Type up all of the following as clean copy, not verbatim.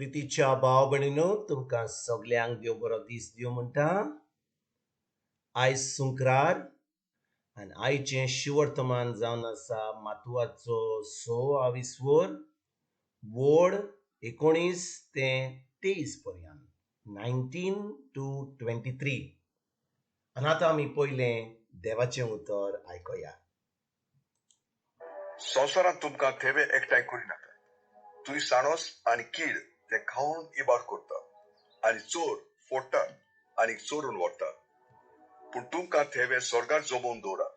प्रितीच्या भाव भयणीनो, तुमकां सगल्यांक देव बरो दीस दिवं म्हणटा. आयज सुंक्रार आनी आयचें शिवर्तमान जावन आसा मातुवाचो स आविस्वर वोड 19 ते 23 पर्यंत, 19 टू 23. आनी आतां आमी पयलें देवाचें उतर आयकुया. संवसारांत तुमकां थेवे एकठांय करिनाका. थंय साणोस आनी कीड ते खावन इबाड करता आनी चोर फोडटात आनी चोरून व्हरतात. पूण तुमकां थेवे स्वर्गार जमोवन दवरात.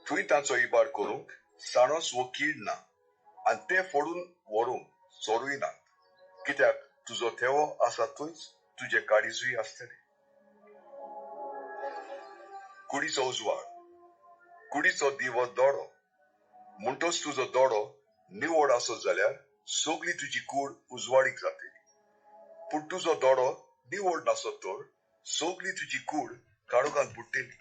थंय तांचो इबाड करूंक साणोस वो कीड ना आनी ते फोडून व्हरूंक चोरूय नात. कित्याक तुजो थेवो आसा थंयच तुजें काळीजूय आसतलें. कुडीचो उजवाड, कुडीचो दिवो दोळो. म्हणटच तुजो दोळो निवळ आसत जाल्यार सगळी तुजी कूड उजवाडीक जातली. पूण तुजो दोळो निवळ नासत तर सगळी तुजी कूड काळोखांत बुडटली.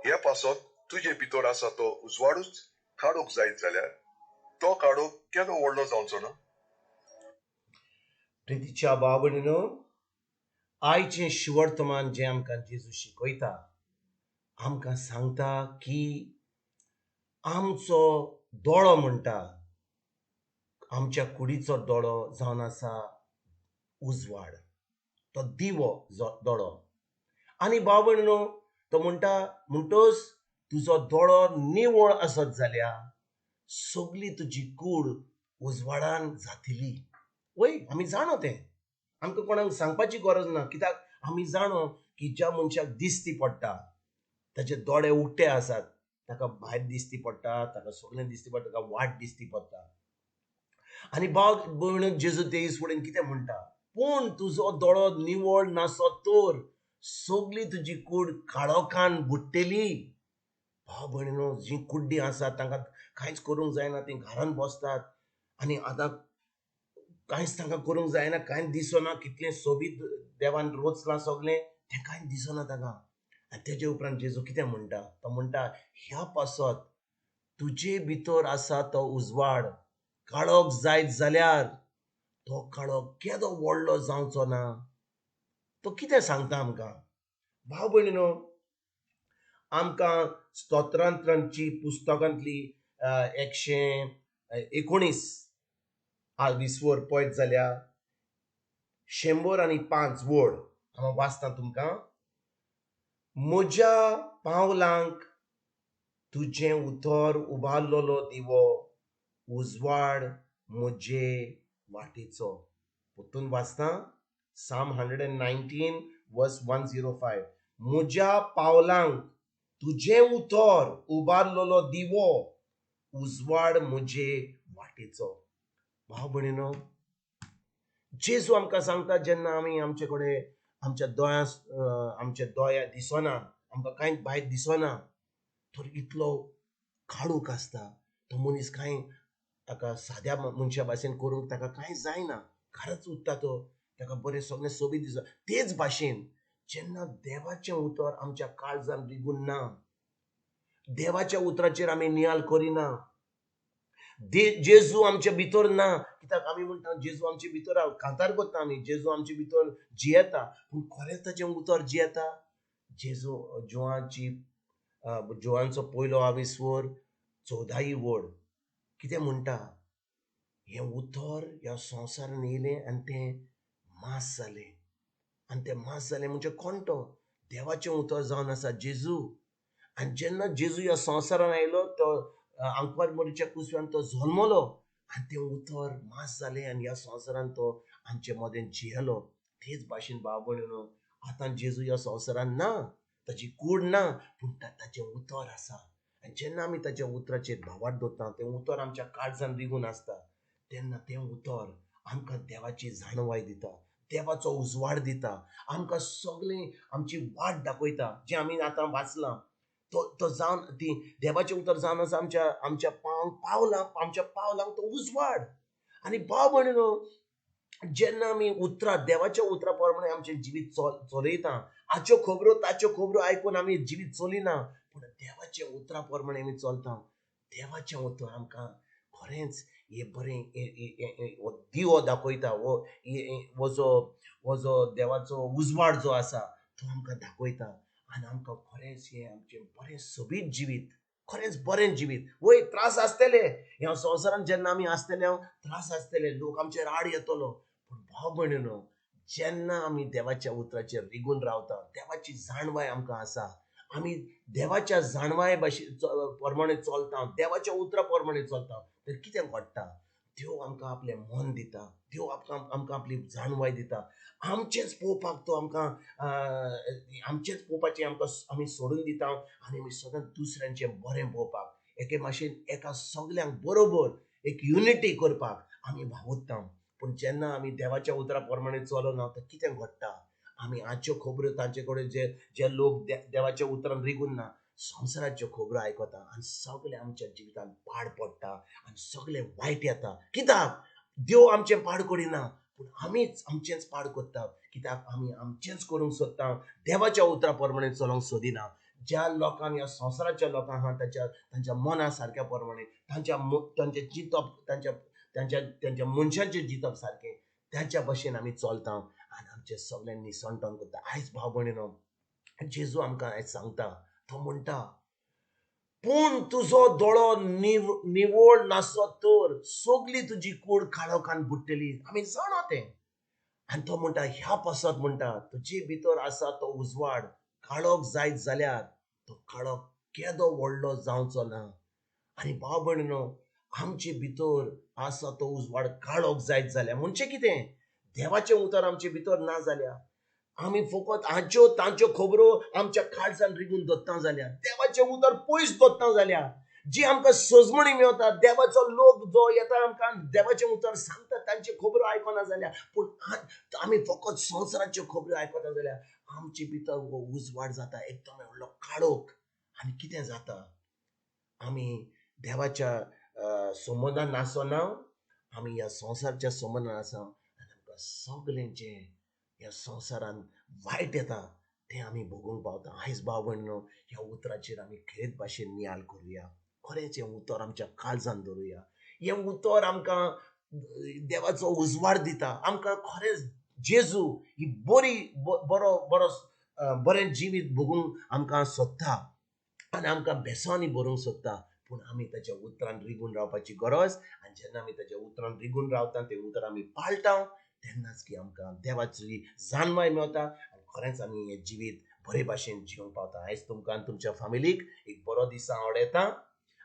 हे पासत तुजे भितर आसा तो उजवाडूच काळोख जायत जाल्यार तो काळोख केदो व्हडलो जावचो ना. प्रितीच्या भाव भयणीनो, आयचें शिवर्तमान जें आमकां जेजू शिकयता, आमकां सांगता की आमचो दोळो म्हणटा, आमच्या कुडीचो दोळो जावन आसा उजवाड, तो दिवो दोळो. आनी भाव भयणीनो, तो म्हणटा म्हणटच तुजो दोळो निवळ आसत जाल्यार सगली तुजी कूड उजवाडान जातली. वय, आमी जाणो तें, आमकां कोणाक सांगपाची गरज ना. कित्याक आमी जाणो की ज्या मनशाक दिसती पडटा, ताचे दोळे उक्ते आसात, ताका भायर दिसती पडटा, ताका सगळें दिसती पडटा, ताका वाट दिसती पडटा. आनी भाव भयण, जेजू तेईस फुडें कितें म्हणटा, पूण तुजो दोळो निवळ नासत तर सगली तुजी कूड काळोखान बुडटली. भाव भयणीनो, जीं कुड्डीं आसात तांकां कांयच करूंक जायना, तीं घरान बसतात आनी आतां कांयच तांकां करूंक जायना, कांयच दिसना, कितलें सोबीत देवान रचलां सगलें तें कांयच दिसना तांकां. आनी तेजे उपरांत जेजू कितें म्हणटा, तो म्हणटा ह्या पासत तुजे भितर आसा तो उजवाड काळोख जायत जाल्यार तो काळोख केदो व्हडलो जावचो ना. तो कितें सांगता आमकां भाव भयणीनो, आमकां स्तोत्रांची पुस्तकांतली 119 विस्वर पळयत जाल्यार 105 वड हांव वाचता तुमकां. म्हज्या पावलांक तुजें उतर उबारलेलो दिवो, उजवाड म्हजे वाटेचो. परतून वाचता, Psalm 119 verse 105. म्हज्या पावलांक तुजें उतर उबारलेलो दिवो, उजवाड म्हजे वाटेचो. भाव भयणीनो, जेजू आमकां सांगता, जेन्ना आमी आमचे कडेन आमच्या दोळ्यां आमच्या दोळ्या दिसना, आमकां कांय भायर दिसना, तर इतलो काळोख आसता, तो मनीस कांय ताका साद्या मनशा भाशेन करूंक ताका कांय जायना, घराच उरता तो, ताका बरें सगळें सोबीत दिसता. तेच भाशेन जेन्ना देवाचें उतर आमच्या काळजान रिगून ना, देवाच्या उतराचेर आमी नियाल करिना, जेजू आमच्या भितर ना, कित्याक आमी म्हणटा जेजू आमचे भितर कांतार करता, आमी जेजू आमचे भितर जियेता, पूण खरेंच ताचें उतर जियेता? जेजू जुवांची जुवांचो पयलो आविस्वर 14 वड कितें म्हणटा, हें उतर ह्या संवसारान येयलें आनी तें मांस जालें, आनी तें मांस जालें म्हणजे कोण तो? देवाचें उतर जावन आसा जेजू. आनी जेन्ना जेजू ह्या संवसारान आयलो, तो आंकवार मोरीच्या कुसव्यान तो जल्मलो आनी तें उतर मांस जालें आनी ह्या संवसारान तो आमचे मदें जियेलो. तेच भाशेन भाव भयणीनो, आतां जेजू ह्या संवसारान ना, ताची कूड ना, पूण ताचें उतर आसा. आनी जेन्ना आमी ताच्या उतराचेर भावार्थ दवरता, तें उतर आमच्या काळजान रिगून आसता, तेन्ना तें उतर आमकां देवाची जाणवाय दिता, देवाचो उजवाड दिता, आमकां सगळें आमची वाट दाखयता. जें आमी आतां वाचलां तो जावन ती देवाचें उतर जावन आसा आमच्या आमच्या पावलांक, आमच्या पावलांक तो उजवाड. आनी भाव भयणीनो, जेन्ना आमी उतरां देवाच्या उतरां प्रमाणे आमचें जिवीत चलयता, हाच्यो खबरो ताच्यो खबरो आयकून आमी जिवीत चलिना, पूण देवाच्या उतरां प्रमाणे आमी चलता, देवाचें उतर आमकां खरेंच हे बरें हो दिवो दाखयता, हो हो जो हो जो देवाचो उजवाड जो आसा तो आमकां दाखयता आनी आमकां खरेंच हें आमचें बरें सोबीत जिवीत, खरेंच बरें जिवीत. वय त्रास आसतले ह्या संवसारांत, जेन्ना आमी आसतले त्रास आसतले, लोक आमचेर आड येतलो, पूण भाव भयणीनो जेन्ना आमी देवाच्या उतराचेर रिगून रावता, देवाची जाणवाय आमकां आसा, आमी देवाच्या जाणवाय भाशेन प्रमाणे चलता, देवाच्या उतरा प्रमाणे चलता, तर कितें घडटा, देव आमकां आपलें मन दिता, देव आमकां आपली जाणवाय दिता. आमचेंच पळोवपाक तो आमकां आमचेंच पळोवपाचें आमकां आमी सोडून दिता आनी आमी सदांच दुसऱ्यांचें बरें पळोवपाक, एके भाशेन एका सगल्यांक बरोबर एक युनिटी करपाक आमी वावुरता. पूण जेन्ना आमी देवाच्या उतरा प्रमाणे चलना तर कितें घडटा, आमी आजच्यो खबऱ्यो तांचे कडेन जे जे लोक देवाच्या उतरान रिगून ना, संवसाराच्यो खबरो आयकता आनी सगळें आमच्या जिवितांत पाड पडटा आनी सगळें वायट येता. कित्याक देव आमचें पाड करिना, पूण आमीच आमचेंच पाड करता. कित्याक आमी आमचेंच करूंक सोदता, देवाच्या उतरा प्रमाणे चलोवंक सोदिना. ज्या लोकांक ह्या संवसाराच्या लोकांक आहा तांच्या तांच्या मना सारक्या प्रमाणे, तांच्या तांचें चिंतप, तांच्या तांच्या तांच्या मनशांचें चिंतप सारकें, तांच्या भशेन आमी चलता आनी आमचें सगळें निसणटण करता. आयज भाव भयणीनो जेजू आमकां आयज सांगता, तो म्हणटा पूण तुजो दोळो निवळ नासत तर सगली तुजी कूड काळोखान बुडटली. आमी जाणा तें. आनी तो म्हणटा ह्या पासत म्हणटा तुजे भितर आसा तो उजवाड काळोख जायत जाल्यार तो काळोख केदो व्हडलो जावचो ना. आनी भाव भयणीनो आमचे भितर आसा तो उजवाड काळोख जायत जाल्यार म्हणजे कितें, देवाचें उतर आमचे भितर ना जाल्यार, आमी फकत हाच्यो तांच्यो खबरो आमच्या काळजान रिगून दवरता जाल्यार, देवाचें उतर पयस दवरता जाल्यार, जी आमकां सजमणी मेवता, देवाचो लोक जो येता आमकां देवाचें उतर सांगता तांच्यो खबरो आयकना जाल्यार, पूण आमी फकत संवसाराच्यो खबरो आयकता जाल्यार आमचे भितर हो उजवाड जाता एकदम व्हडलो काळोख. आनी कितें जाता, आमी देवाच्या संबंदान नासना, आमी ह्या संवसाराच्या संबंदान आसा आनी आमकां सगळें जें ह्या संवसारान वायट येता तें आमी भोगूंक पावता. आयज भाव भयणीनो ह्या उतराचेर आमी खेरीत भाशेन नियाळ करुया, खरेंच हें उतर आमच्या काळजान दवरुया. हें उतर आमकां देवाचो उजवाड दिता, आमकां खरेंच जेजू ही बरी बरो बरो बरें जिवीत भोगूंक आमकां सोदता आनी आमकां बेसांनी भरूंक सोदता. पूण आमी ताच्या उतरान रिगून रावपाची गरज, आनी जेन्ना आमी ताच्या उतरान रिगून रावता, तें उतर आमी पाळटा, तेन्नाच की आमकां देवाची जाणवाय मेवता आनी खरेंच आमी हें जिवीत बरे भाशेन जिवंक पावता. आयज तुमकां आनी तुमच्या फामिलीक एक बरो दीस हांव आवडयता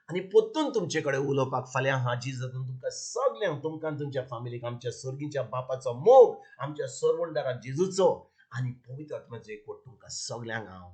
आनी परतून तुमचे कडेन उलोवपाक फाल्यां हाजीर जाता. तुमकां सगल्यांक, तुमकां आनी तुमच्या फामिलीक आमच्या सर्गीच्या बापाचो मोग, आमच्या सरवणदारा जेजूचो आनी पवित्र आत्म्याचो एकवट तुमकां सगल्यांक हांव